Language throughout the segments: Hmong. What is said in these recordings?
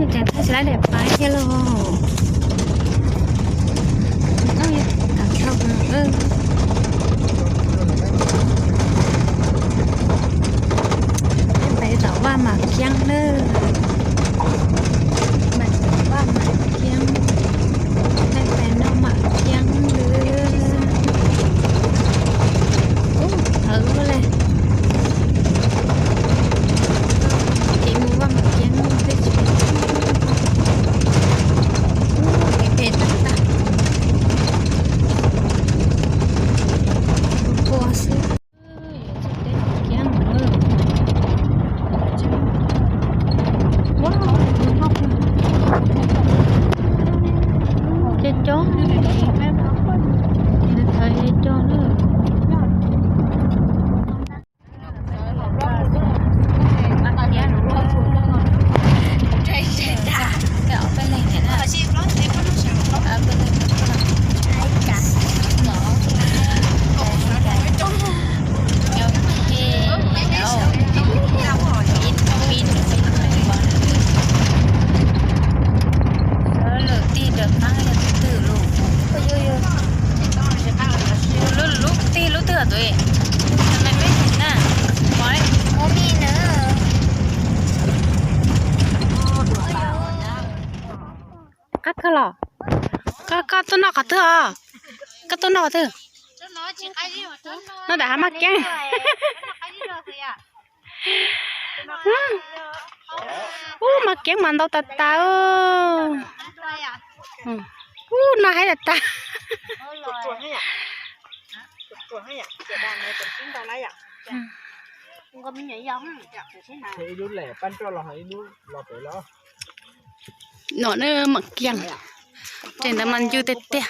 Ces thaij tsis laib daim pab thiab lauj. Peb pais tom vaj Mam Kiab na. Pais tom vaj Mam Kiab. Peb pais noj Mam Kiab lawm. Ub, thawv luaj li. Ces mus vaj Mam Kiab no thiaj tsis phem phem tag tag. Pua xwb. Cov cov, thawv cov na. Lwm tig rov qab yog twg lus? Lub tig lub twg os txiv? Mej mej na. Qab kawg los? Koj, koj tuaj noj qhov twg os? Koj tuaj noj qhov twg? Noj ntawm hav Maj Kiab. Ub, Maj Kiab mas ntau tas tas. Ub, noj haib tas tas. No na Mam Kiab, ces ntawd mas ncw tiag tiag.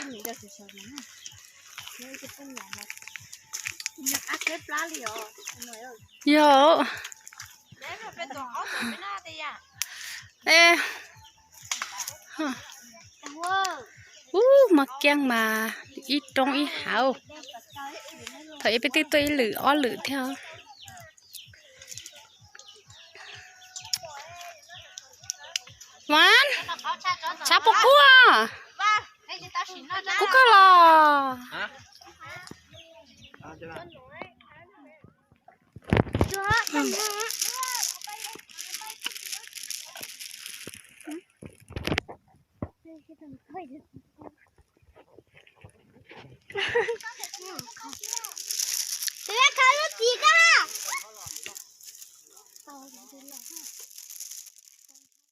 Yog. Ub, Maj Kiab mas ib roob ib hav. Thaum ub peb twb tuaj ib lwm ob lwm thiab. Mas, tshav puas kub? Kub kawg los?